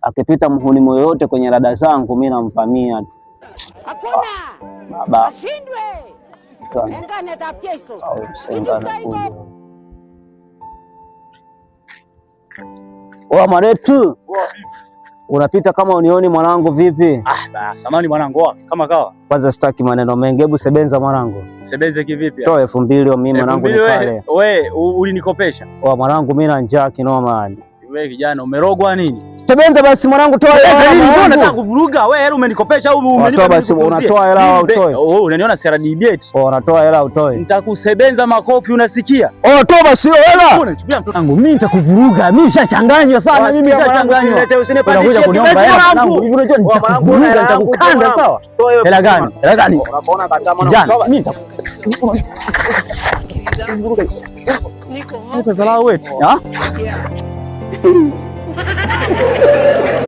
Akipita mhuni yoyote kwenye rada zangu mimi namvamia tu. Hakuna. Baba. Ashindwe. Engane tapyeso. Au msenga anakuja. Oa mwanetu. Unapita kama unioni mwanangu vipi? Ah, samani mwanangu, kama kawa. Kwanza sitaki maneno mengi. Hebu sebenza mwanangu. Sebenze kivipi? Toa 2000 mimi mwanangu nikale. Wewe ulinikopesha. Oa mwanangu mimi na njaa kinoma yani. Wewe kijana umerogwa nini? Sebenza basi mwanangu, toa hela. Nini mbona unataka kuvuruga? Wewe hela umenikopesha au umenipa? Basi unatoa hela au utoe? Oh, unaniona CRDB eti? Oh, unatoa hela utoe. Nitakusebenza makofi unasikia? Oh, toa basi hiyo hela. Unanichukulia mtoto wangu. Mimi nitakuvuruga. Mimi nishachanganywa sana, mimi nishachanganywa. Unakuja kuniomba hela mwanangu. Hivi unajua nitakuvuruga, nitakukanda sawa? Hela gani? Hela gani? Unapoona kataa Kijana, mimi nitakuvuruga. Niko Utadharau wetu. Ah? hapa.